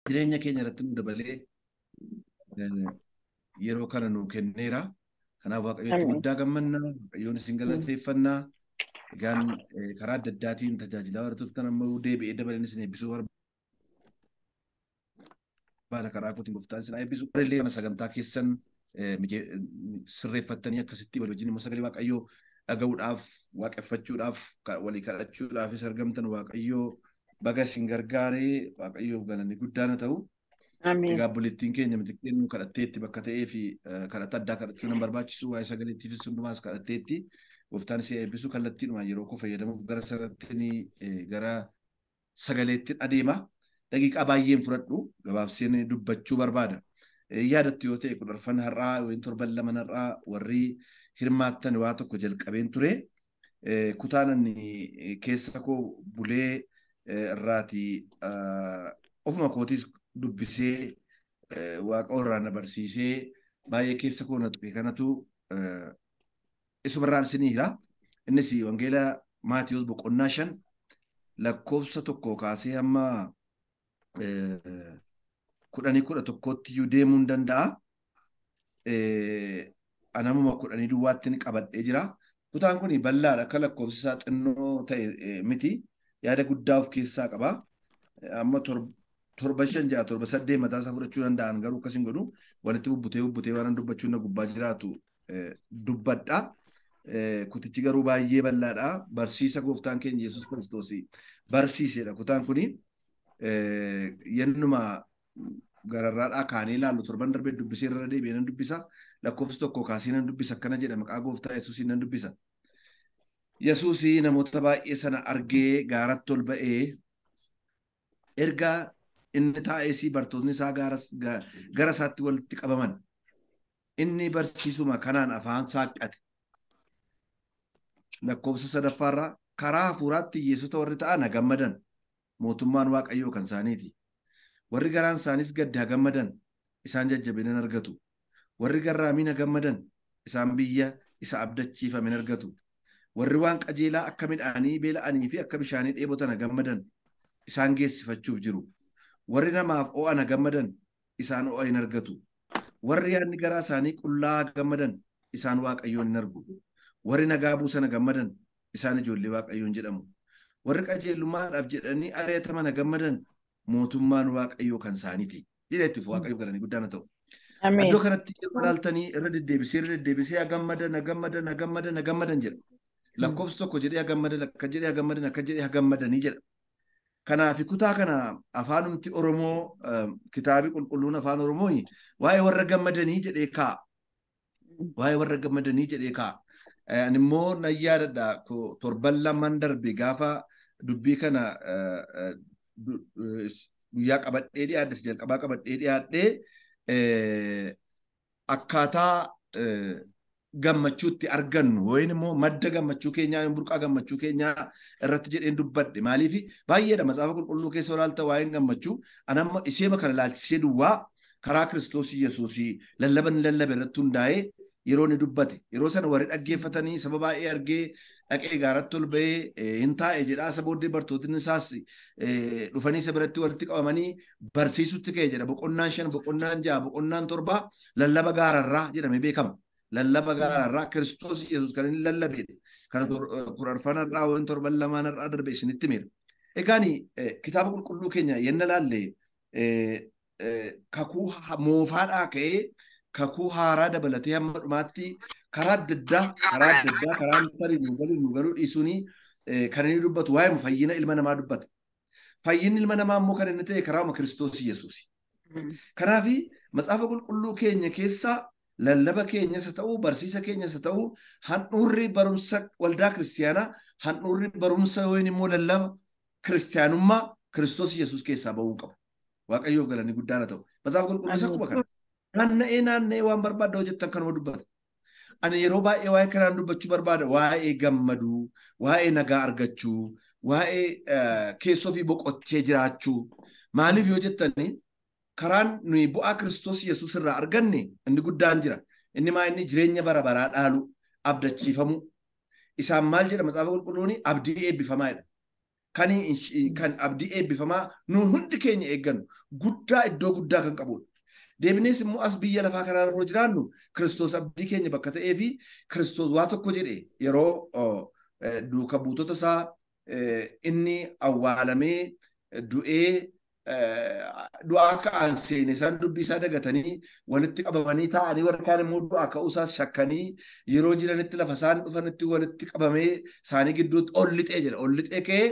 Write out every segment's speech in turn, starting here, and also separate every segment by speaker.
Speaker 1: Jireenya keenya irratti nu dabalee yeroo kana nu kenneera. Kanaaf Waaqayyotti guddaa gammannaa, Waaqayyoon isin galateeffannaa. Egaan karaa adda addaatiin tajaajilaa warra turtan ammoo deebi'ee dabaleen isin eebbisuu barbaada karaa kootiin gooftaan isin eebbisu. Illee sagantaa keessan sirreeffattanii akkasitti walii wajjin immoo sagalee Waaqayyoo dhaga'uudhaaf, waaqeffachuudhaaf, walii kadhachuudhaafis argamtan Waaqayyoo baga isin gargaaree Waaqayyoof galanni guddaan haa ta'u. Egaa obboleettiin keenya mitikkeen nu kadhatteetti bakka ta'ee fi kadhata addaa kadhachuu nan barbaachisu waa'ee sagaleettiifis hundumaas kadhatteetti gooftaan si eebbisu kallattiidhumaan yeroo koo fayyadamuuf gara sanatti gara sagaleetti adeema. Daqiiqaa baay'een fudhadhu gabaabseen dubbachuu barbaada. Yaadattu yoo ta'e 14 har'aa yookiin 7 har'aa warri hirmaattan waa tokko jalqabeen ture. Kutaan ani keessa koo bulee irraatii ofuma kootiis dubbisee waaqa irraa na barsiisee baay'ee keessa koo na tuqe kanatu isumarraan isinii jira. Innis Wangeela Maatiyus boqonnaa 5 lakkoofsa 1 kaasee hamma 10 11tti iyyuu deemuu hin danda'a. Anamuma 10 duwwaatti qabadhee jira. Kutaan kun bal'aadha. Akka lakkoofsi isaa xinnoo ta'e miti. Yaada guddaa of keessaa qaba. Amma 7 5 6 7 8 mataa isaa fudhachuu danda'an garuu akkas hin godhu. Walitti bubbutee waan dubbachuun na gubbaa jiraatu dubbadha. Kutichi garuu baay'ee bal'aadha. Barsiisa gooftaan keenya Yesuus Kiristoos barsiisedha. Kutaan kuni yennuma gararraadhaa kaanee ilaallu torban darbee dubbisee irra deebi'ee nan dubbisa. Lakkoofsi 1 kaasee nan dubbisa. Akkana jedha maqaa gooftaa Yesuusiin nan dubbisa. Yesuus namoota baay'ee sana argee gaaratti ol ba'ee erga inni taa'ees bartoonni isaa gara isaatti walitti qabaman. Inni barsiisuma kanaan afaan saaqqate. Lakkoofsa 3ffaarraa karaa hafuuraatti hiyyeessota warri ta'an haa gammadan. Mootummaan Waaqayyoo kan isaaniiti. Warri garaan isaaniis gadde haa gammadan. Isaan jajjabina argatu. Warri garraamiin haa gammadan. Isaan biyya isa abdachiifame argatu. Warri waan qajeelaa akka midhaanii beela'anii fi akka bishaanii dheebotan haa gammadan. Isaan geessifachuuf jiru. Warri namaaf oo'an haa gammadan. Isaan oo'a hin argatu. Warri yaadni garaa isaanii qullaa haa gammadan. Isaan Waaqayyoon hin argu. Warri nagaa buusan haa gammadan. Isaan ijoollee Waaqayyoon jedhamu. Warri qajeelummaadhaaf jedhanii ari'ataman haa gammadan. Mootummaan Waaqayyoo kan isaaniiti. Jedhetti Waaqayyoo galanii guddaan haa ta'u. Iddoo kanatti yeroo ilaaltanii irra deddeebisee haa gammadan, haa gammadan, haa gammadan, haa gammadan jedha. Lakkoofsi 1 jedhee haa gammadan, akka jedhee haa gammadan, akka jedhee haa gammadanii jedha. Kanaaf kutaa kana afaanumti Oromoo kitaabi qulqulluun afaan Oromoo waa'ee warra gammadanii jedhee kaa'a. Waa'ee warra gammadanii jedhee kaa'a. Ani immoo nan yaadadha 7 darbe gaafa dubbii kana guyyaa qabadhee dhiyaadhe jalqabaa qabadhee dhiyaadhee akkaataa gammachuutti argannu yookiin immoo madda gammachuu keenyaa yookiin burqaa gammachuu keenyaa irratti jedheen dubbadhe. Maaliif baay'eedha macaafa qulqulluu keessa olaalta waa'een gammachuu anamma ishee kana ilaalchisee duwwaa karaa Kiristoos Yesuus lallaban lallabe irratti hundaa'ee yeroo inni dubbate yeroo sana warri dhaggeeffatanii saba baay'ee argee dhaqee gaaratti ol ba'ee hin taa'e jedhaa isa booddee bartootni isaas dhufanii isa biratti walitti qabamanii barsiisutti ka'e jedha. Boqonnaan 5 boqonnaan 6 boqonnaan 7 lallaba gaararraa jedhamee beekama. Lallaba gaararraa Kiristoos Yesuus kan inni lallabedha. Kana 14 irraa waan 7 irraa darbe isinitti himeera. Egaan kitaaba qulqulluu keenya yenna laalle kakuu moofaadhaa ka'ee kakuu haaraa dabalatee hamma dhumaatti karaa adda addaa karaan tarii nu galuu dhiisuun kan inni dubbatu waa'ee fayyina ilma namaa dubbata. Fayyinni ilma namaa immoo kan inni ta'e karaama Kiristoos Yesuus. Kanaaf macaafa qulqulluu keenya keessa lallaba keenyas haa ta'u barsiisa keenyas haa ta'u handhuurri barumsa waldaa kiristiyaanaa handhuurri barumsa yookiin immoo lallaba kiristiyaanummaa Kiristoos Yesuus keessaa bahuu qabu. Waaqayyoof galanni guddaan haa ta'u. Macaafa qulqulluus akkuma kana. Naanna'ee waan barbaadda hojjettan kanuma dubbata. Ani yeroo baay'ee waa'ee kanaan dubbachuu barbaada. Waa'ee gammaduu, waa'ee nagaa argachuu, waa'ee keessoo fi boqochee jiraachuu. Maaliif yoo jettani karaan nuyi bu'aa Kiristoos Yesuus irraa arganne inni guddaan jira. Inni maa inni jireenya bara baraa dhaalu, abdachiifamu. Isaan maal jedha macaafa qulqulluun abdii eebbifamaa jedha. Kan abdii eebbifamaa nu hundi keenya eeggannu guddaa iddoo guddaa kan qabudha. Deebinees immoo as biyya lafaa kanarra yeroo jiraannu Kiristoos abdii keenya bakka ta'ee fi Kiristoos waa tokko jedhe yeroo duuka buutota isaa inni awwaalamee du'ee du'aa ka'an seene isaan dubbii isaa dagatanii walitti qabamanii taa'anii warri kaan immoo du'aa ka'uu isaas shakkanii yeroo jiranitti lafa isaan dhufanitti walitti qabamee isaanii gidduutti ol lixee jedha. Ol lixee ka'ee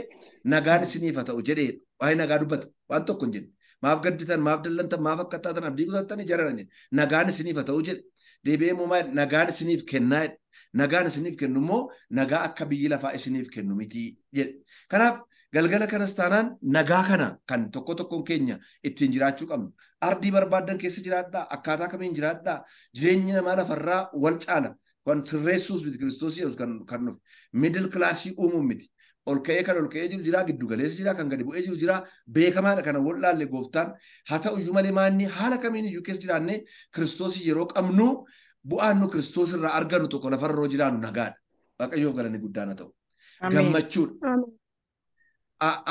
Speaker 1: nagaan isiniif haa ta'u jedhee waa'ee nagaa dubbata waan tokko hin jenne. Maaf gadditan, maaf dallantan, maaf akka taatan abdii kutattanii jararan jedhe. Nagaan isiniif haa ta'u jedhe. Deebi'ee immoo maal nagaan isiniif kennaa jedhe. Nagaan isiniif kennu immoo nagaa akka biyyi lafaa isiniif kennu miti jedhe. Kanaaf galgala kanas taanaan nagaa kana kan tokko tokkoon keenya ittiin jiraachuu qabnu. Ardii barbaaddan keessa jiraadhaa, akkaataa kamiin jiraadhaa, jireenyi namaa lafarraa wal caala. Kan sirreessuus miti Kiristoos Yesuus kan dhufe. Middle classii uumuun miti. Ol ka'ee kan ol ka'ee jiru jira, giddu galeessi jira, kan gadi bu'ee jiru jira, beekamaadha kana wal laalle gooftaan. Haa ta'u iyyuu malee maanni haala kamiin iyyuu keessa jiraannee Kiristoos yeroo qabnu bu'aan nu Kiristoos irraa argannu tokko lafarra yeroo jiraannu nagaadha. Waaqayyoof galanni guddaan haa ta'u. Gammachuudha.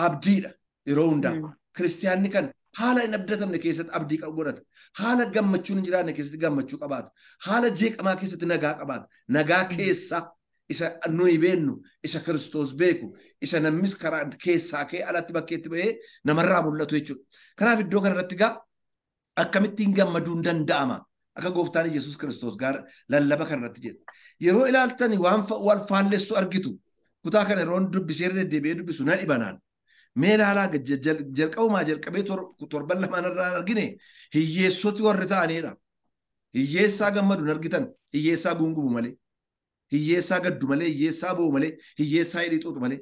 Speaker 1: Abdiidha yeroo hundaa. Kiristiyaanni kan haala hin abdatamne keessatti abdii godhata. Haala gammachuun hin jiraanne keessatti gammachuu qabaata. Haala jeeqamaa keessatti nagaa qabaata. Nagaa keessa isa nuyi beennu, isa Kiristoos beeku, isa namnis karaa keessaa ka'ee alatti bakkeetti ba'ee namarraa mul'atu jechuudha. Kanaaf iddoo kanarratti egaa akkamittiin gammaduun danda'ama? Akka gooftaan Yesuus Kiristoos gaara lallaba kanarratti jedha. Yeroo ilaaltani waan wal faallessu argitu. Kutaa kana yeroo dubbisee deddeebi'ee dubbisu na dhibanaan. Mee ilaalaa jalqabumaa jalqabee torban lamaan irraa argine hiyyeessoti warri ta'anidha. Hiyyeessaa gammadu hin argitan, hiyyeessaa guungumu malee, hiyyeessaa gaddu malee, hiyyeessaa boo'u malee, hiyyeessaa hidhii xuuxu malee.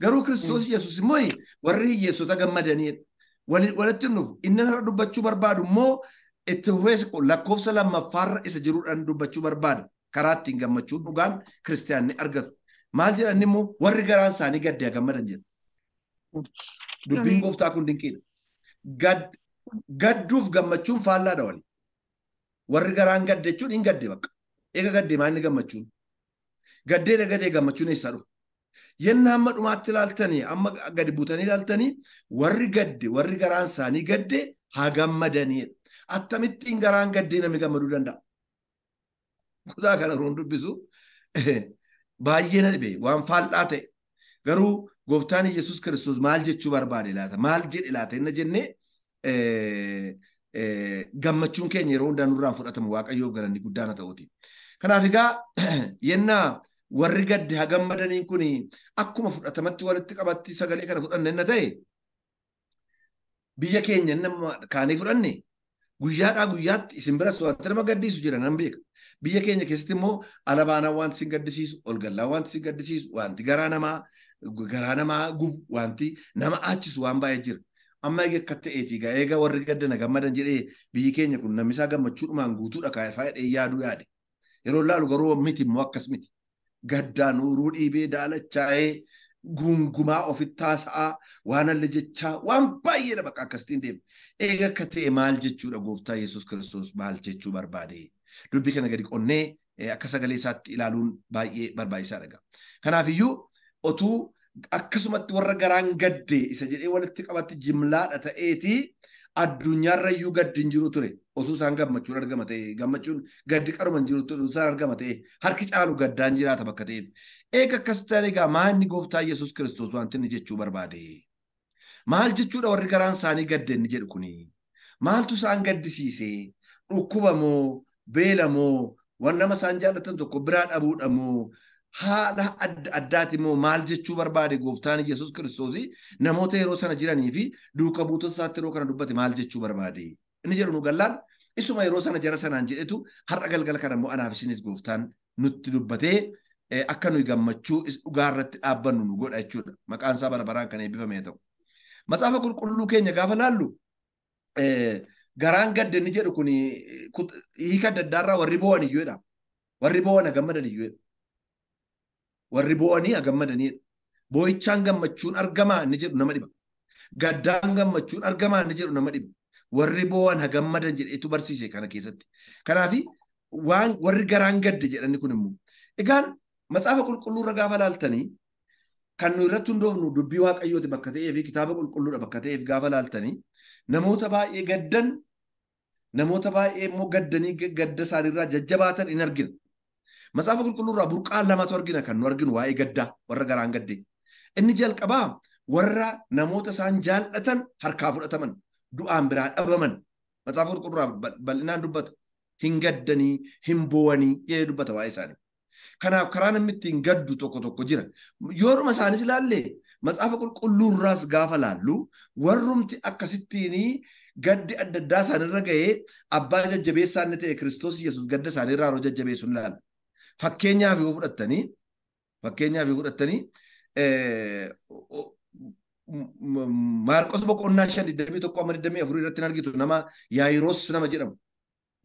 Speaker 1: Garuu Kiristoos Yesuus immoo warri hiyyeessota gammadanidha. Walitti hin dhufu. Inni har'a dubbachuu barbaadu immoo itti fufees lakkoofsa lammaffaarra isa jiruudhaan dubbachuu barbaada. Karaa ittiin gammachuun dhugaan kiristiyaanni argatu. Maal jedhan immoo warri garaan isaanii gaddee gammadan jedha. Dubbiin gooftaa kun dinqiidha. Gadduuf gammachuun faallaadha wali. Warri garaan gadde jechuun hin gadde bakka. Eega gadde maal inni gammachuun? Gaddee dhagatee gammachuun eessaa dhufa? Yenna hamma dhumaatti ilaaltanii amma gadi buutanii ilaaltanii warri gadde warri garaan isaanii gadde haa gammadanidha. Akkamittiin garaan gaddee namni gammaduu danda'a? Kutaa kana yeroo dubbisu baay'ee na dhibe waan faallaa ta'e. Garuu gooftaan Yesuus Kiristoos maal jechuu barbaade laata? Maal jedhe laata? Inni jennee gammachuun keenya yeroo hundaa nurraan fudhatamu Waaqayyoof galanni guddaan haa ta'uuti. Kanaaf egaa yennaa warri gadde haa gammadaniin kun akkuma fudhatamatti walitti qabatti sagalee kana fudhanne inni ta'e biyya keenya nama kaanii fudhanne guyyaadhaa guyyaatti isin biras wanti nama gaddisiisu jira nan beeka. Biyya keenya keessatti immoo alabaanaan wanti isin gaddisiisu, olgallaan wanti isin gaddisiisu, wanti garaa namaa gubu, wanti nama aachisu waan baay'ee jira. Amma eega akka ta'eeti egaa eega warri gaddana gammadan jedhee biyyi keenya kun namni isaa gammachuudhumaan guutuudha faayidhee yaaduu yaade. Yeroo laalu garuu miti immoo akkas miti. Gaddaan uruu dhiibee daalachaa'ee gungumaa ofitti haasa'aa waan alle jechaa waan baay'eedha bakka akkasitiin deema. Eega akka ta'e maal jechuudha gooftaa Yesuus Kiristoos maal jechuu barbaade? Dubbii kana gadi qonnee akka sagalee isaatti ilaaluun baay'ee barbaachisaadha. Kanaafiyyuu otuu akkasumatti warra garaan gadde isa jedhee walitti qabatti jimlaadha ta'eeti addunyaarra iyyuu gaddi hin jiru ture. Otuu isaan gammachuun argama ta'e gammachuun gaddi qaruma hin jiru ture isaan argama ta'e harki caalu gaddaan jiraata bakka ta'eef. Eega akkas ta'an egaa maalni gooftaa Yesuus Kiristoos wanti inni jechuu barbaade? Maal jechuudha warri garaan isaanii gadde inni jedhu kuni? Maaltu isaan gaddisiise? Dhukkuba moo? Beela moo? Waan nama isaan jaallatan tokko biraa dhabuudha moo? Haala adda addaati immoo maal jechuu barbaade gooftaan Yesuus Kiristoos namoota yeroo sana jiranii fi duuka buutota isaatti yeroo kana dubbate maal jechuu barbaade? Inni jedhu nu gallaan isuma yeroo sana jara sanaan jedhetu har'a galgala kana immoo anaaf isinis gooftaan nutti dubbatee akka nuyi gammachuu dhugaa irratti dhaabbannu nu godha jechuudha. Maqaan isaa bara baraan kan eebbifame haa ta'u. Macaafa qulqulluu keenya gaafa laallu garaan gadde inni jedhu kun hiika adda addaarraa warri boo'an iyyuudha. Warri boo'an gammadan iyyuudha. Warri boo'anii gammadaniidha. Boo'ichaan gammachuun argamaa inni jedhu nama dhiba. Gaddaan gammachuun argamaa inni jedhu nama dhiba. Warri boo'an gammadan jedheetu barsiise kana keessatti. Kanaaf waan warri garaan gadde jedhani kun immoo. Egaan macaafa qulqulluu irra gaafa laaltanii Kan nu irratti hundoofnu dubbii Waaqayyooti bakka ta'ee fi kitaaba qulqulluudha bakka ta'eef gaafa laaltanii namoota baay'ee gaddan, namoota baay'ee immoo gaddanii gadda isaaniirraa jajjabaatan in argina. Macaafa qulqulluurraa burqaa lamatu argina kan nu arginu waa'ee gaddaa warra garaan gaddee. Inni jalqabaa warra namoota isaan jaallatan harkaa fudhataman, du'aan biraa dhabaman. Macaafa qulqulluurraa bal'inaan dubbata. Hin gaddanii, hin boo'anii jedhee dubbata waa'ee isaanii. Kanaaf karaa namni ittiin gaddu tokko tokko jira. Yooruma isaanis ilaalle macaafa qulqulluurraas gaafa laallu warrumti akkasittiin gaddi adda addaa isaanirra ga'ee abbaa jajjabeessaa inni ta'e Kiristoos Yesuus gadda isaaniirraa yeroo jajjabeessu ni ilaalla. Fakkeenyaaf yoo fudhattanii Maarqos boqonnaa 5 21-24 irratti argitu nama Yaayiroos nama jedhamu.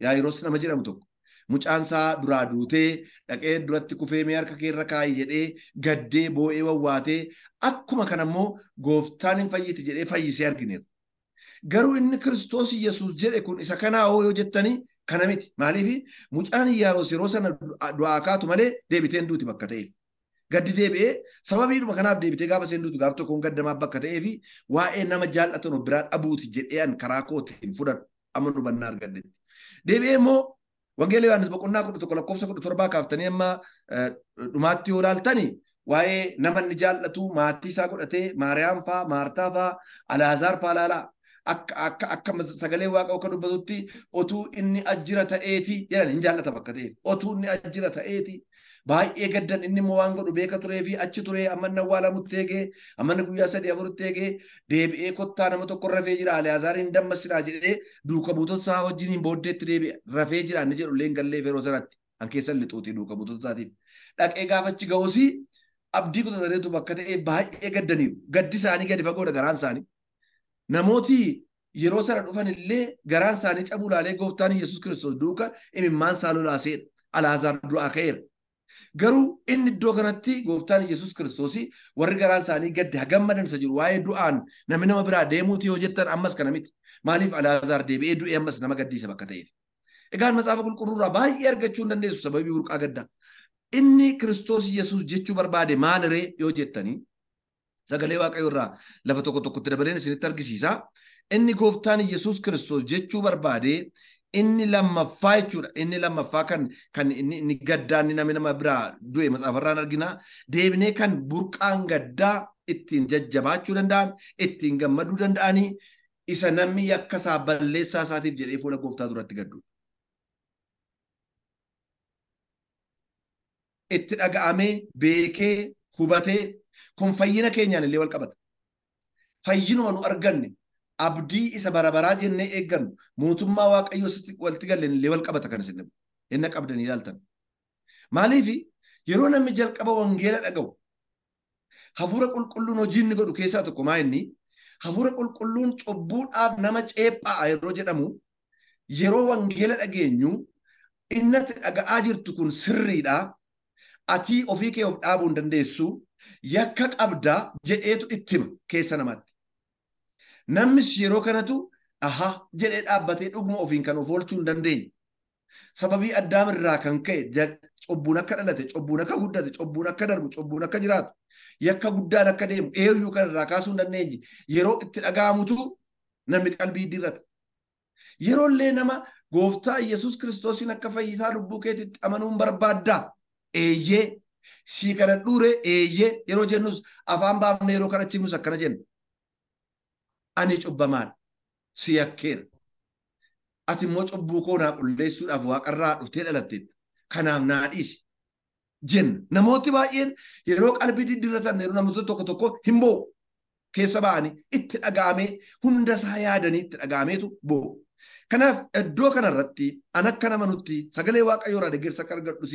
Speaker 1: Yaayiroos nama jedhamu tokko. Mucaan isaa duraa duutee dhaqee duratti kufee mee harka kee irra kaa'i jedhee gaddee boo'ee wawwaatee akkuma kana immoo gooftaan hin fayyiti jedhee fayyisee argineera. Garuu inni Kiristoos Yesuus jedhe kun isa kanaa hoo yoo jettanii kana miti. Maaliif mucaan Yaayiroos yeroo sana du'aa kaatu malee deebitee hin duuti bakka ta'eef. Gaddi deebi'ee sababiidhuma kanaaf deebitee gaafa isheen duutu gaaf tokkoon gaddamaaf bakka ta'eef waa'ee nama jaallatan of biraa dhabuuti jedhee an karaa kootiin fudhadhu amma nu hubannaa argadhetti. Deebi'ee immoo Wangeela Yohaannis boqonnaa 11 lakkoofsa 17 kaaftanii amma dhumaatti yoo ilaaltani waa'ee nama inni jaallatu maatii isaa godhatee Maariyaam faa, Maartaa faa, Alaazaar faa laalaa akka akka sagalee Waaqa akka dubbatutti otuu inni ajjira ta'eeti jedhan hin jaallata bakka ta'eef otuu inni ajjira ta'eeti baay'ee gaddan inni immoo waan godhu beeka turee fi achi turee amma inni awwaalamutti eegee amma inni guyyaa 3-4 eegee deebi'ee kottaa nama tokko rafee jira Alaazaar hin dammassinaa jedhee duuka buutota isaa wajjiniin booddeetti deebi'e rafee jira inni jedhu illee hin galleef yeroo sanatti an keessan lixuutii duuka buutota isaatiif dhaqee gaafachi ga'uusii abdii kutataneetu bakka ta'ee baay'ee gaddaniiru gaddi isaanii gadi fagoodha garaan isaanii. Namooti yeroo sana dhufan illee garaan isaanii cabuu laalee gooftaan Yesuus Kiristoos duuka imimmaan isaa lolaaseedha. Alaazaar du'aa ka'eera. Garuu inni iddoo kanatti gooftaan Yesuus Kiristoos warri garaan isaanii gadde hagammadan isa jiru waa'ee du'aan namni nama biraa deemuuti yoo jettan ammas kana miti. Maaliif Alaazaar deebi'ee du'e ammas nama gaddiisa bakka ta'eef. Egaan macaafa qulqulluurraa baay'ee argachuu hin dandeessu sababii burqaa gaddaa. Inni Kiristoos Yesuus jechuu barbaade maaliree yoo jettanii sagalee Waaqayyoo irraa lafa tokko tokkotti dabaleen isinitti argisiisa. Inni gooftaan Yesuus Kiristoos jechuu barbaade inni lammaffaa jechuudha. Inni lammaffaa kan inni gaddaa inni namni nama biraa du'e macaafarraan argina. Deebinee kan burqaan gaddaa ittiin jajjabaachuu danda'an, ittiin gammaduu danda'anii isa namni yakka isaa balleessaa isaatiif jedhee fuula gooftaa duratti gaddu. Itti dhaga'amee, beekee, hubatee kun fayyina keenyaan illee wal qabata. Fayyinuma nu arganne abdii isa bara baraa jennee eeggannu mootummaa Waaqayyoo sitti walitti galleen illee wal qabata kan isin inni qabdanii ilaaltan. Maaliif yeroo namni jalqaba wangeela dhaga'u hafuura qulqulluun hojii inni godhu keessaa tokko maa inni hafuura qulqulluun cubbuudhaaf nama ceephaa yeroo jedhamu yeroo wangeela dhageenyu innatti dhaga'aa jirtu kun sirriidha. Ati ofii kee of dhaabuu hin dandeessu yakka qabdaa jedheetu itti hima keessa namaatti. Namnis yeroo kanatu aha jedhee dhaabbatee dhuguma ofiin kan of oolchuu hin dandeenye. Sababii Addaam irraa kan ka'e cubbuun akka dhalate, cubbuun akka guddate, cubbuun akka darbu, cubbuun akka jiraatu, yakka guddaan akka deemu, eenyuu kan irraa kaasuu hin dandeenye. Yeroo itti dhaga'amutu namni qalbii dirata. Yeroo illee nama gooftaa Yesuus Kiristoosiin akka fayyisaa lubbuu keetitti amanuun barbaaddaa. Eeyyee sii kana dhuure eeyyee yeroo jennus afaan baafne yeroo kana chimnus akkana jenna. Ani cubbamaadha. Si yakkeera. Ati immoo cubbuu koo naa qulleessuudhaaf waaqarraa dhuftee dhalatteetta. Kanaaf naa dhiisi jenna. Namooti baay'een yeroo qalbii diddirratan yeroo namoota tokko tokko hin boo'u. Keessa ba'anii itti dhaga'amee hunda isaa yaadanii itti dhaga'ameetu boo'u. Kanaaf iddoo kanarratti an akka nama nutti sagalee Waaqayyoo irraa deeggarsa akka argadhus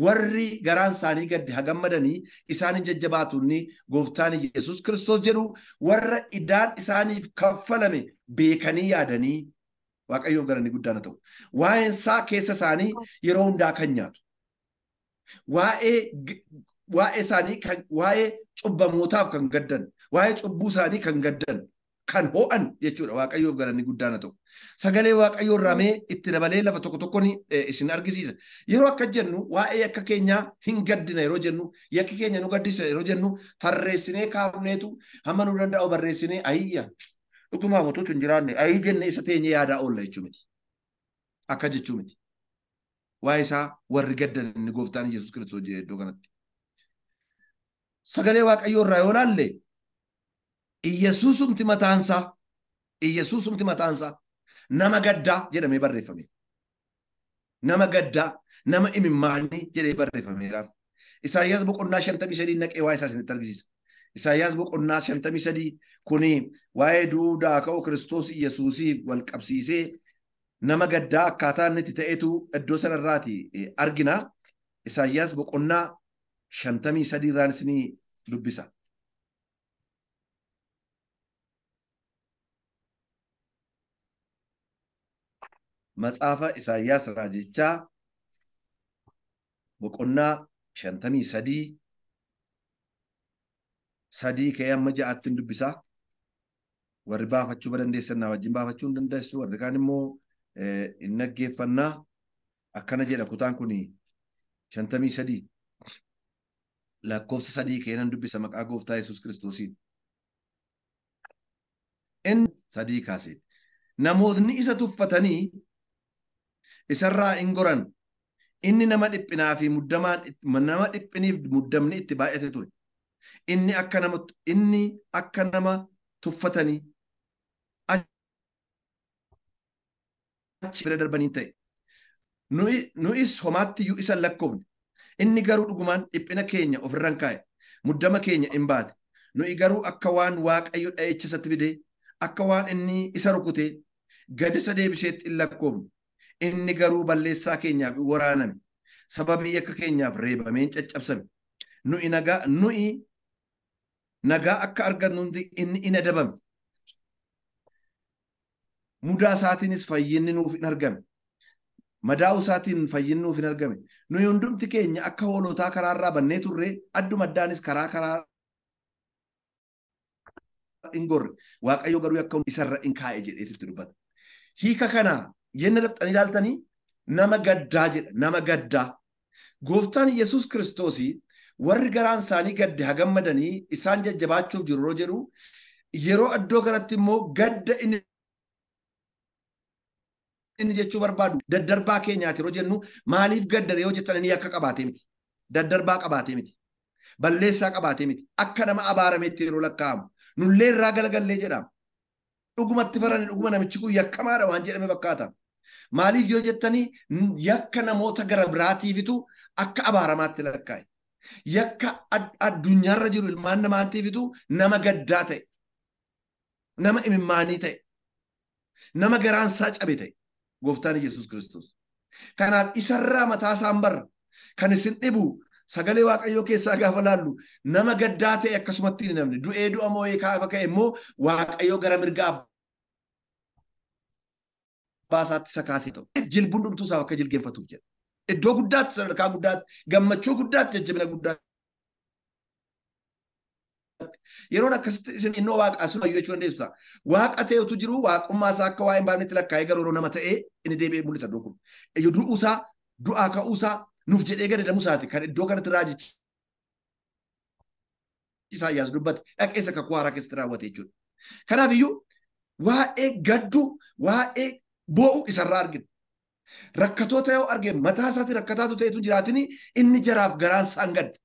Speaker 1: warri garaan isaanii gadde hagammadanii isaanin jajjabaatuun gooftaan Yesuus Kiristoos jedhu warra idaan isaaniif kaffalame beekanii yaadanii Waaqayyoof galanii guddaan haa ta'u. Waa'een isaa keessa isaanii yeroo hundaa kan nyaatu. Waa'ee isaanii kan waa'ee cubbamootaaf kan gaddan, waa'ee cubbuu isaanii kan gaddan, Kan ho'an jechuudha. Waaqayyoof galanni guddaan haa ta'u. Sagalee Waaqayyoo irraa mee itti dabalee lafa tokko tokkoon isin argisiisa. Yeroo akka jennu waa'ee yakka keenyaa hin gaddina yeroo jennu, yakki keenya nu gaddisa yeroo jennu, tarreessinee kaafneetu hamma nu danda'u barreessinee ayya dhugumaa utuutu hin jiraanne ayyi jenne isa teenye yaadaa oolla jechuu miti. Akka jechuu miti. Waa'ee isaa warri gaddan inni gooftaan Yesuus Kiristoos jedhe iddoo kanatti. Sagalee Waaqayyoo irraa yoo laalle Iyesuusumti mataansaa nama gaddaa jedhamee barreeffame. Nama gaddaa, nama imimmaanii jedhee barreeffameeraaf. Isaayyaas boqonnaa 53 naqee waa'ee isaa isinitti argisiisa. Isaayyaas boqonnaa 53 kuni waa'ee duudaa ka'uu Kiristoos Iyesuusiif wal qabsiisee nama gaddaa akkaataa inni itti ta'etu iddoo sanarraati argina. Isaayyaas boqonnaa 53 irraan isinii dubbisa. Matsaafa Isaayyaas raajichaa boqonnaa 53 3 ka'ee amma 6tti dubbisaa. Warri baafachuu dandeessan naa wajjin baafachuu hin dandeessu. Warri kaan immoo hin dhaggeeffannaa. Akkana jedha kutaan kun 53 lakkoofsa 3 ka'ee nan dubbisa maqaa gooftaa Yesuus Kiristoosiin. Inni 3 kaasee namoonni isa tuffatanii isarraa hin goran. Inni nama dhiphinaa fi muddamaan nama dhiphiniif muddamni itti baay'ate ture. Inni akka nama tuffatanii achi bira darbanii ta'e. Nu'is homaatti iyyuu isa lakkoofne. Inni garuu dhugumaan dhiphina keenya ofirraan kaa'e. Muddama keenya hin baate. Nu'i garuu akka waan Waaqayyo dha'icha isatti fide, akka waan inni isa rukute gad isa deebiseetti hin lakkoofne. Inni garuu balleessaa keenyaaf waraaname. Sababii yakka keenyaaf reebameen caccabsame. Nu'i nagaa akka argannu inni in adabame. Mudaa isaatiinis fayyinni nuuf hin argame. Madaa'uu isaatiin fayyinni nuuf hin argame. Nuyi hundumti keenya akka hoolotaa karaarraa bannee turre, adduma addaanis karaa hin gorre. Waaqayyo garuu akka isarra hin kaa'e jedheetu dubbata. Hiika kana yenna laphxanii ilaaltanii nama gaddaa jedha. Nama gaddaa. Gooftaan Yesuus Kiristoosii warri garaan isaanii gadde hagammadanii isaan jajjabaachuuf jiru yeroo jedhu, yeroo iddoo kanatti immoo gadda inni jechuu barbaadu daddarbaa keenyaati yeroo jennu, maaliif gaddare yoo jettan inni yakka qabaatee miti. Daddarbaa qabaatee miti. Balleessaa qabaatee miti. Akka nama abaarameetti yeroo lakkaa'amu. Nullee irraa galagallee jedhama. Dhugumatti farani dhuguma namichi kun yakkamaadha waan jedhame fakkaata. Maaliif yoo jettanii yakka namoota gara biraatiifitu akka abaaramaatti lakkaa'e. Yakka addunyaarra jiru ilmaan namaatiifitu nama gaddaa ta'e. Nama imimmaanii ta'e. Nama garaansaa cabe ta'e. Gooftaan Yesuus Kiristoos. Kanaaf isarraa mataa isaan barra. Kan isin dhibu sagalee Waaqayyoo keessaa gaafa laallu nama gaddaa ta'e akkasumatti hin namni. Du'ee du'a moo'ee kaafa ka'e immoo Waaqayyoo gara mirga abbaa isaatti isa kaasee ta'u. Jilbuun dhumtuu isaaf akka jilgeenfatuuf jedha. Iddoo guddaatti, sadarkaa guddaatti, gammachuu guddaatti, jajjabina guddaatti. Yeroon akkasitti isin innoo waaqaa sun hayyuu jechuu dandeessu ta'a. Waaqa ta'e utuu jiru waaqummaa isaa akka waa'ee hin baafnetti lakkaa'ee garuu yeroo nama ta'ee inni deebi'ee mul'isa iddoo kun. Du'uusaa, du'aa ka'uusaa nuuf jedhee gadadamuu isaati kan iddoo kanatti raajichi Isaayyaas dubbate dhaqeessa kakuu haaraa keessatti raawwate jechuudha. Kanaaf iyyuu waa'ee gadduu, waa'ee boo'uu isarraa argina. Rakkatoota yoo arge mataa isaatti rakkataatu ta'etu jiraatini inni jaraaf garaan isaan gadda.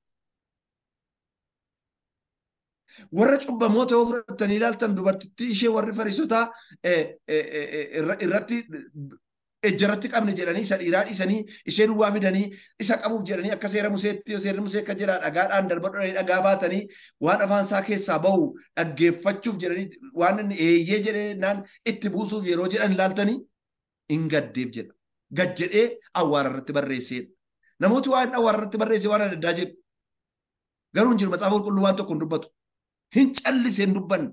Speaker 1: Warra cubbamoota yoo fudhattanii ilaaltan dubartittii ishee warri Fariisotaa irratti ejjarratti qabne jedhanii isa dhiiraa dhiisanii ishee duwwaa fidanii isa qabuuf jedhanii akka seera Museetti seerri Musee akka jedhaa dhagaadhaan darbadhanii dhagaa baatanii waan afaan isaa keessaa bahu dhaggeeffachuuf jedhanii waan inni eeyyee jedhee naan itti buusuuf yeroo jedhan ilaaltanii hin gaddeef jedha. Gad jedhee awwaara irratti barreesseedha. Namooti waan awwaara irratti barreesse waan adda addaa jedhu. Garuu hin jiru macaafa qulqulluu waan tokko hin dubbatu. Hin callisee hin dubbanne.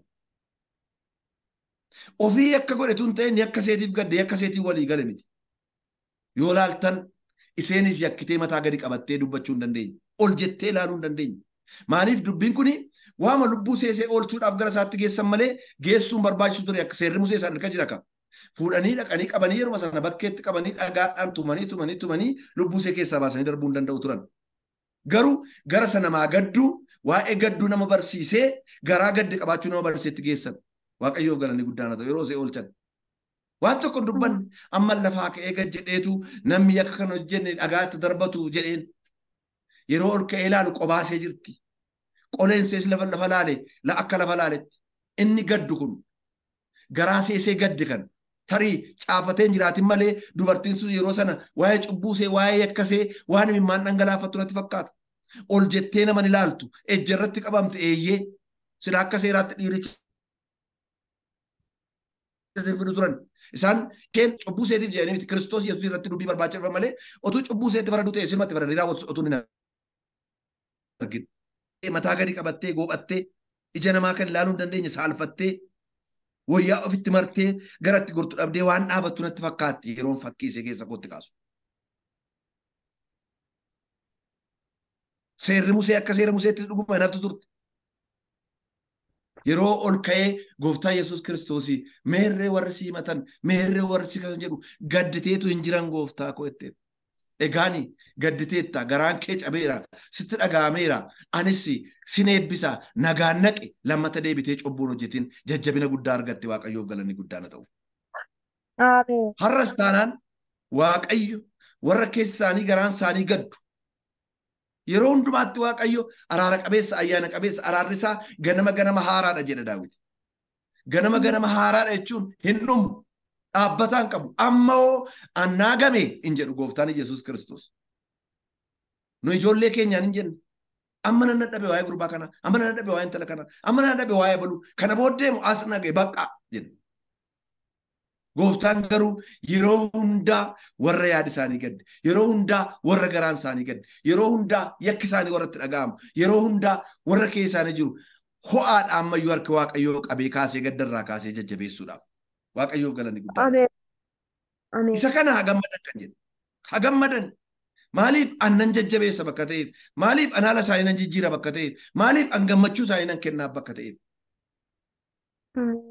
Speaker 1: Ofii akka godhetu hin ta'in yakka seetiif gadde yakka seetiif walii gale miti. Yoo laaltan isheenis yakkitee mataa gadi qabattee dubbachuu hin dandeenye. Ol jettee ilaaluu hin dandeenye. Maaliif dubbiin kuni waama lubbuu seesee oolchuudhaaf gara isaatti geessan malee geessuun barbaachisu ture akka seerri Musee isaan harka jira ka. Fuudhanii dhaqanii qabanii yeruma sana bakkeetti qabanii dhagaadhaan tumanii tumanii tumanii lubbuu see keessaa baasanii darbuu hin danda'u turan. Garuu gara sana namaa gadduu waa'ee gadduu nama barsiisee garaa gaddi qabaachuu nama barsiisetti geessan. Waaqayyoof galanni guddaan haa ta'u yeroo see oolchan. Waan tokko hin dubbanne amma lafaa ka'ee gad jedheetu namni yakka kan hojjenne dhagaatti darbatu jedheen. Yeroo ol ka'ee ilaalu qobaasee jirti. Qoleen sees lafa lafa laale la akka lafa laaletti. Inni gaddu kun garaa seesee gadde kan tarii caafatee hin jiraatin malee dubartiin sun yeroo sana waa'ee cubbuu see waa'ee yakkasee waan imimmaan dhangalaafattu natti fakkaata. Ol jettee nama ni ilaaltu ejja irratti qabamte eeyyee sila akka seeraatti dhiiricha fidu turan. Isaan isheen cubbuu seetiif jedhanii miti Kiristoos Yesuus irratti dubbii barbaacha dhufan malee otuu cubbuu seetti faraduu ta'e silmatti faradanii raawwatu otuu hin argin. Mataa gadi qabattee goophattee ija namaa kan ilaaluu hin dandeenye saalfattee wayyaa ofitti martee garatti gortu dhabdee waan dhaabattu natti fakkaatti yeroon fakkii ishee keessa kootti kaasu. Seerri Musee akka seera Museettis dhuguma hin haftu turte. Yeroo ol ka'ee gooftaa Yesuus Kiristoosii meerree warri si himatan meerree warri si kasan jedhu gadditeetu hin jiran gooftaa koo jetteen. Egaani gadditeetta garaan kee cabeera sitti dhaga'ameera anis sin eebbisa nagaan naqe lammata deebitee cubbuun hojjetin jajjabina guddaa argatte Waaqayyoof galanni guddaan haa ta'u.
Speaker 2: Ameen.
Speaker 1: Har'as taanaan Waaqayyo warra keessa isaanii garaan isaanii gaddu. Yeroo hundumaatti Waaqayyo araara qabeessa ayyaana qabeessa araarri isaa ganama ganama haaraadha jedha Daawit. Ganama ganama haaraadha jechuun hin dhumu dhaabbataan qabu amma hoo annaa game hin jedhu gooftaan Yesuus Kiristoos. Nu ijoollee keenyaan hin jenne amma nan dadhabe waa'ee gurbaa kanaa amma nan dadhabe waa'ee intala kanaa amma nan dadhabe waa'ee baluu kana booddee mu as nagee bakka jenna. Gooftaan garuu yeroo hundaa warra yaada isaanii gadde, yeroo hundaa warra garaan isaanii gadde, yeroo hundaa yakki isaanii warra itti dhaga'amu, yeroo hundaa warra keessa isaanii jiru ho'aadha ammayyuu harka Waaqayyoo qabee kaasee gaddarraa kaasee jajjabeessuudhaaf. Waaqayyoof galanni guddaan.
Speaker 2: Ameen. Ameen.
Speaker 1: Isa kana haa gammadan kan jedhu. Haa gammadan. Maaliif an nan jajjabeessa bakka ta'eef? Maaliif an haala isaanii nan jijjiira bakka ta'eef? Maaliif an gammachuu isaanii nan kennaaf bakka ta'eef?
Speaker 2: Ameen.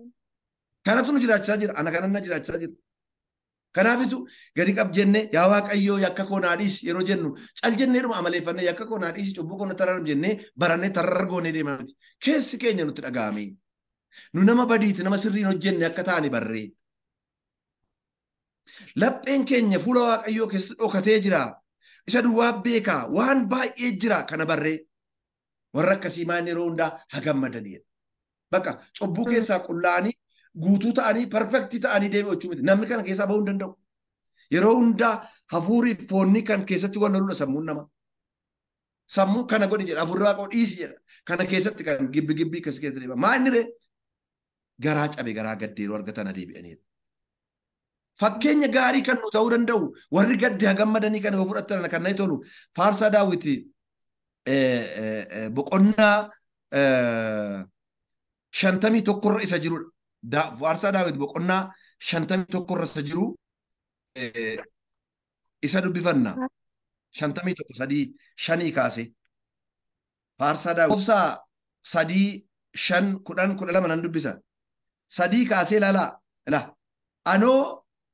Speaker 1: Kanatu nu jiraachisaa jira. Ana kanan na jiraachisaa jira. Kanaafitu gadi qab jennee yaa Waaqayyoo yakka koo naa dhiisi yeroo jennu cal jenneedhuma amaleeffannee yakka koo naa dhiisi cubbuu koo na tararam jennee barannee tarrar goonee deemaa miti. Keessi keenya nutti dhaga'ame. Nu nama badiiti nama sirriin hojjenne akka taane barree. Lapheen keenya fuula Waaqayyoo keessatti dhokatee jira. Isa duwwaa beekaa waan baay'ee jira kana barree. Warra akkasii maan yeroo hundaa haa gammadaniidha. Bakka cubbuu keessaa qullaa'anii guutuu ta'anii perfektii ta'anii deebi'u jechuu miti. Namni kana keessaa bahuu hin danda'u. Yeroo hundaa hafuurri foonni kan keessatti wal loludha sammuun namaa. Sammuun kana godhi jedha hafuurri waaqoo dhiisi jedha. Kana keessatti kan gibbi gibbii akkasii keessatti deema. Maa inni ree? Garaa cabe garaa gaddeeroo argatan adeebi'aniidha. Fakkeenya gaarii kan nu ta'uu danda'u warri gadde haa gammadanii kan yoo fudhatan kan natti tolu faarsaa Daawiti boqonnaa 51 isa jirudha. Faarsaa Daawit boqonnaa 51 isa jiru isa dubbifanna. 51 3 5 kaase. Faarsaa Daawit obsaa 3 5 10 12 nan dubbisa. 3 kaasee ilaalaa. Ilaa anoo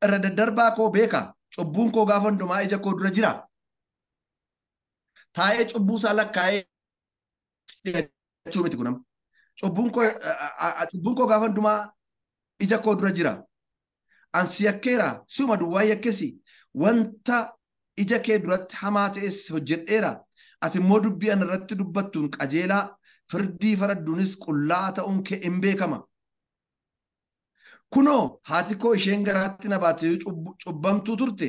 Speaker 1: irra daddarbaa koo beeka cubbuun koo gaafa hundumaa ija koo dura jira. Taa'ee cubbuu isaa lakkaa'ee jechuu miti kun amma. Cubbuun koo gaafa hundumaa ija koo dura jira. An si yakkeera si'uma duwwaa yakkesi wanta ija kee duratti hamaa ta'es hojjedheera. Ati immoo dubbii ana irratti dubbattuun qajeelaa firdii faradduunis qullaa ta'uun kee hin beekama. Kunoo haati koo isheen garaatti na baatte cubbamtuu turte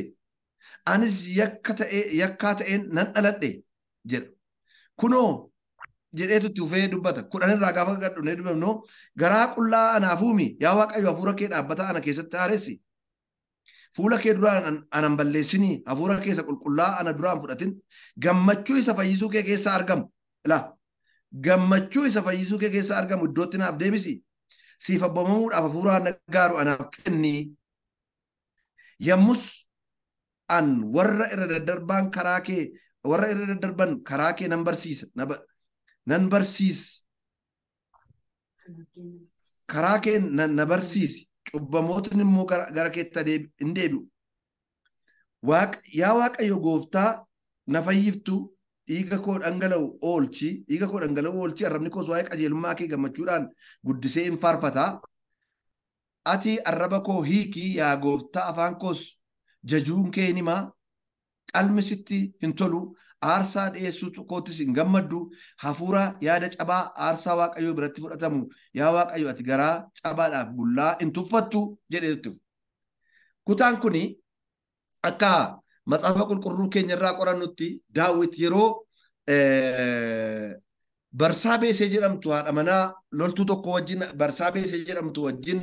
Speaker 1: anis yakkaa ta'een nan dhaladhe jedha. Kunoo jedheetu itti ufee dubbata. 10 irraa gaafa gadhunee dubbifnu garaa qullaa anaaf uumi yaa Waaqayyo hafuura kee dhaabbata ana keessatti haaressi. Fuula kee duraan anan balleessinii hafuura keessa qulqullaa ana duraan fudhatin gammachuu isa fayyisuu kee keessaa argamu. Ilaa gammachuu isa fayyisuu kee keessaa argamu iddootti naaf deebisi. Siif abboomamuudhaaf hafuura na gaaru anaaf kenni. Yommus an warra irra daddarban karaa kee nan barsiisa. Nan barsiis. Karaa kee na barsiisi. Cubbamootni immoo gara keetti hin deebi'u. Yaa Waaqayyo gooftaa na fayyiftu dhiiga koo dhangala'u oolchi. Dhiiga koo dhangala'u oolchi. Arrabni koos waa'ee qajeelummaa kee gammachuudhaan guddisee hin faarfata. Ati arraba koo hiiki yaa gooftaa afaan koos jajuun kee hin himaa. Qalmi sitti hin tolu. Aarsaa dhiyeessuu koottis hin gammaddu. Hafuura yaada cabaa aarsaa Waaqayyoo biratti fudhatamu. Yaa Waaqayyo ati garaa cabaadhaaf bullaa hin tuffattu jedheetu. Kutaan kuni akka matsaafa qulqulluu keenya irraa qorannutti Daawit yeroo Barsaa Beesee jedhamtu haadha manaa loltuu tokko wajjin Barsaa Beesee jedhamtu wajjin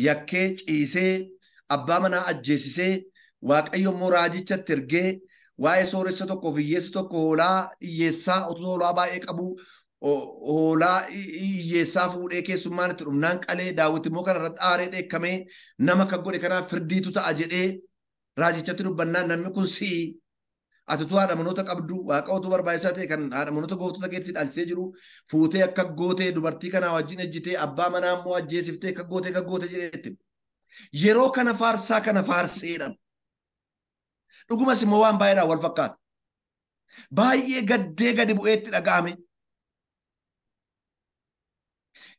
Speaker 1: yakkee ciisee abbaa manaa ajjeesisee Waaqayyo immoo raajichatti ergee waa'ee sooressa tokkoof hiyyeessa tokko hoolaa hiyyeessaa utuu hoolaa baay'ee qabu hoolaa hiyyeessaa fuudhee keessummaan itti dhumnaan qalee Daawit immoo kana irratti aaree dheekkamee nama kan godhe kanaaf firdiitu ta'a jedhee raajichatti dubbannaan namni kun si'i ati utuu haadha manoota qabdu waaqa utuu barbaachisaa ta'e kan haadha manoota gooftota keetti dhaalchisee jiru fuutee akka gootee dubartii kanaa wajjin ejjitee abbaa manaa immoo ajjeesiftee akka gootee akka gootee jedheetti. Yeroo kana faarsaa kana faarseedha. Dhugumas immoo waan baay'eedhaan wal fakkaata. Baay'ee gaddee gadi bu'eetti dhaga'ame.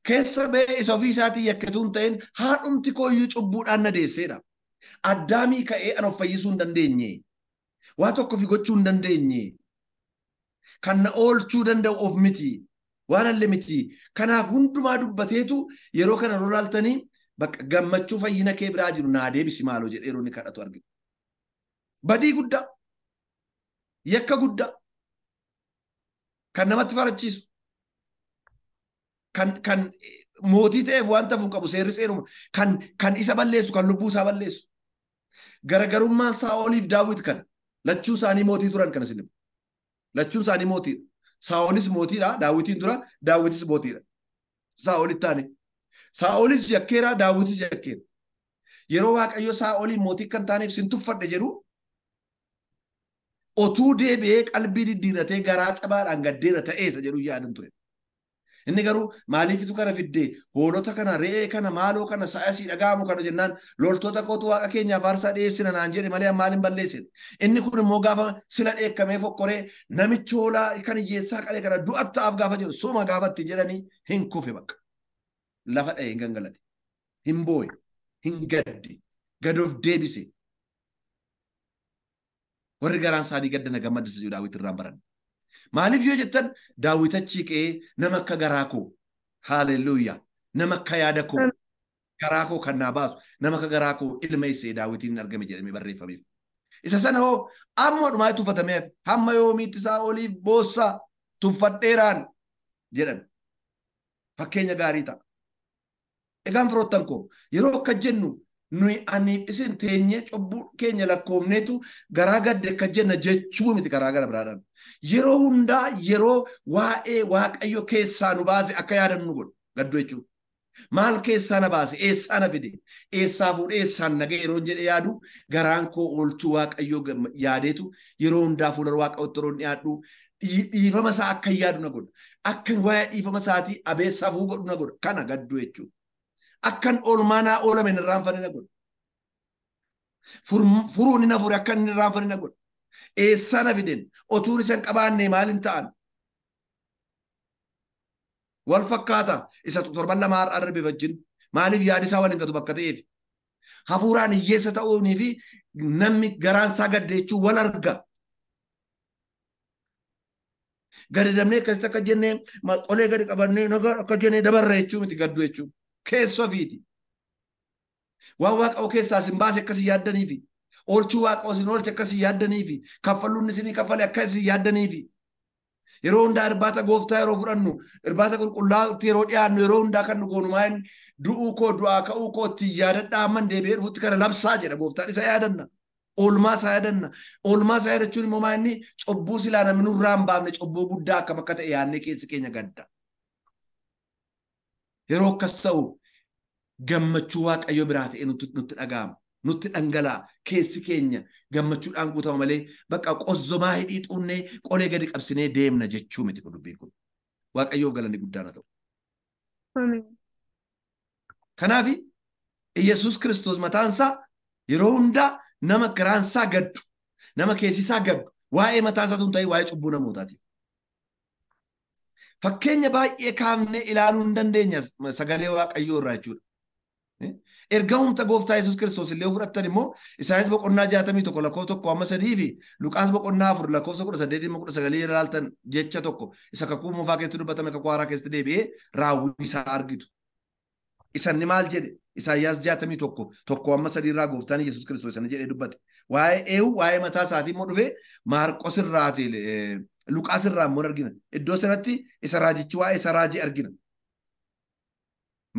Speaker 1: Keessa ba'ee isa ofii isaatii yakkatuu hin ta'in haadhumti kooyyuu cubbuudhaan na deesseedha. Addaamii ka'ee an of fayyisuu hin dandeenye. Waa tokko fi gochuu hin dandeenye. Kan na oolchuu danda'u of miti. Waan alle miti. Kanaaf hundumaa dubbateetu yeroo kana yeroo laaltanii bakka gammachuu fayyina kee biraa jiru naa deebisi maaloo jedhee yeroo inni kadhatu argina. Badii guddaa, yakka guddaa, kan namatti farachiisu, kan mootii ta'eef waan tafuun qabu seerri seeruma, kan isa balleessu, kan lubbuu isaa balleessu. Garaagarummaan Saa'oliif Daawit kana lachuu isaanii mootii turan kana isin. Lachuun isaanii mootiidha. Saa'olis mootiidha, Daawitiin dura, Daawitis mootiidha. Saa'olitti taane. Saa'olis yakkeera, Daawitis yakkeera. Yeroo Waaqayyo Saa'oliin mootii kan taaneef sin tuffadhe jedhu otuu deebi'ee qalbii diddiiratee garaa cabaadhaan gaddeera ta'eessa jedhu yaadan ture. Inni garuu maaliifitu kana fiddee hoolota kana re'ee kana maaloo kana sa'asii dhaga'amu kana jennaan loltoota kootu waaqa keenyaaf aarsaa dhiyeessina naan jedhe malee maaliin balleessine. Inni kun immoo gaafa sila dheekkamee fokkoree namichi hoolaa kan hiyyeessaa qalee kana du'attaaf gaafa jedhu suma gaafa ittiin jedhanii hin kufe bakka. Lafa dha'ee hin gangalate. Hin boo'e. Hin gadde. Gad of deebise. Warri garaan isaanii gadda na gammaddisa jedhu Daawit irraan baran. Maaliif yoo jettan Daawit achii ka'ee nama akka garaa koo haaleluyyaa nama akka yaada koo garaa koo kan naa baasu nama akka garaa koo ilma isee Daawitiin argame jedhamee barreeffameef. Isa sana hoo amma dhumaa tuffatameef hamma yoomiitti Saa'oliif boossaa tuffadheeraan jedhan fakkeenya gaarii ta'a. Egaan firoottan koo yeroo akka jennu nuyi aniif isin teenyee cubbuu keenya lakkoofneetu garaa gadde akka jenna jechuu miti karaa gara biraadhaan. Yeroo hundaa yeroo waa'ee Waaqayyo keessaa nu baase akka yaadannu nu godhu gadduu jechuudha. Maal keessaa na baase? Eessaa na fide? Eessaa fuudhee eessaan na ga'e yeroo jedhee yaadu garaan koo oolchuu Waaqayyoo yaadeetu yeroo hundaa fuula Waaqayyootti yeroo dhiyaadhu dhiifama isaa akka yaadu na godha. Akka waa'ee dhiifama isaatii abeessaaf godhu na godha. Kana gadduu jechuudha. Akkan oolmaa naa oolame hin irraanfanne na godha. Furuun na fure akka hin irraanfanne na godha. Eessaa na fiden? Otuun isa hin qabaanne maaliin ta'an? Wal fakkaata isa torban lama har'a darbe wajjin maaliif yaadi isaa waliin gatu bakka ta'eef. Hafuuraan hiyyeessa ta'uunii fi namni garaan isaa gadde jechuun wal arga. Gadi dabnee akkasitti akka jennee qolee gadi qabannee nagaa akka jennee dabarra jechuu miti gadduu jechuun. Keessoo fiiti. Waan Waaqayyo keessaa isin baase akkasii yaaddaniifi. Oolchuu Waaqayyo isin oolche akkasii yaaddaniifi. Kaffalluun isinii kaffale akkasii yaaddaniifi. Yeroo hundaa irbaata gooftaa yeroo fudhannu, irbaata qulqullaa'utti yeroo dhiyaannu, yeroo hundaa kan nu goonu maal du'uu koo du'aa ka'uu koo itti yaadadhaa amman deebi'ee dhufutti kana labsaa jedha gooftaan isa yaadanna. Oolmaa isaa yaadanna. Oolmaa isaa yaadachuun immoo maal inni cubbuu silaa namni nurraa hin baafne cubbuu guddaa akkam akka ta'e yaadnee keessi keenya gadda. Yeroo akkas ta'u gammachuu Waaqayyo biraa ta'e nutti dhaga'ama. Nutti dhangala'a. Keessi keenya gammachuudhaan guutama malee bakka qozzomaa hidhii xuunnee qolee gadi qabsinee deemna jechuu miti kun dubbiin kun. Waaqayyoof galanni guddaan haa ta'u.
Speaker 2: Ameen.
Speaker 1: Kanaaf Iyyasuus Kiristoos mataan isaa yeroo hundaa nama garaan isaa gaddu, nama keessi isaa gaddu, waa'ee mataa isaatu hin ta'in waa'ee cubbuu namootaati. Fakkeenya baay'ee kaafnee ilaaluu hin dandeenya sagalee Waaqayyoo irraa jechuudha. Ergamumta gooftaa Yesuus Kiristoos illee fudhattan immoo Isaayaas boqonnaa 61 lakkoofsa 1 amma 3 fi Luqaas boqonnaa 4 lakkoofsa 18 amma 19 ilaaltan jecha tokko isa kakuu moofaa keessatti dubbatame kakuu haaraa keessatti deebi'ee raawwii isaa argitu. Isanni maal jedhe? Isaayyaas 61 1 amma 3 irraa gooftaan Yesuus Kiristoos isana jedhee dubbate. Waa'ee eewu waa'ee mataa isaatii immoo dhufee Maarqos irraati Luqaas irraa immoo argina. Iddoo sanatti isa raajichi waa'ee isa raajii argina.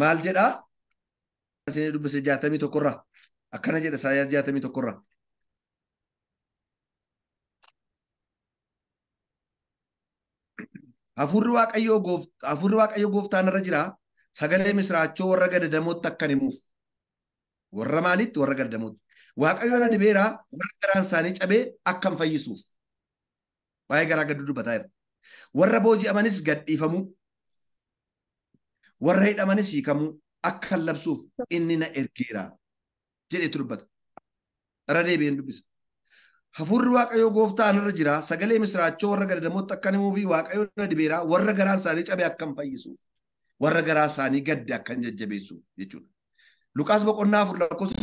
Speaker 1: Maal jedhaa? Isin dubbise 61 irraa. Akkana jedha Isaayyaas 61 irraa. Hafuurri Waaqayyoo gooftaan irra jira. Sagalee misiraachoo warra gadadamootti akkan himuuf. Warra maalitti? Warra gadadamootti. Waaqayyo na dibeera warra garaan isaanii cabee akkan fayyisuuf. Waa'ee garaa gadduu dubbataa jira. Warra booji'amanis gadhiifamuu. Warra hidhamanis hiikamuu akkan labsuuf inni na ergeera jedheetu dubbata. Irra deebi'een dubbisa. Hafuurri Waaqayyoo gooftaan irra jira. Sagalee misiraachoo warra gadadamootti akkan himuu fi Waaqayyo na dibeera warra garaan isaanii cabee akkan fayyisuuf. Warra garaa isaanii gadde akkan jajjabeessuuf jechuudha. Luqaas boqonnaa 4 lakkoofsa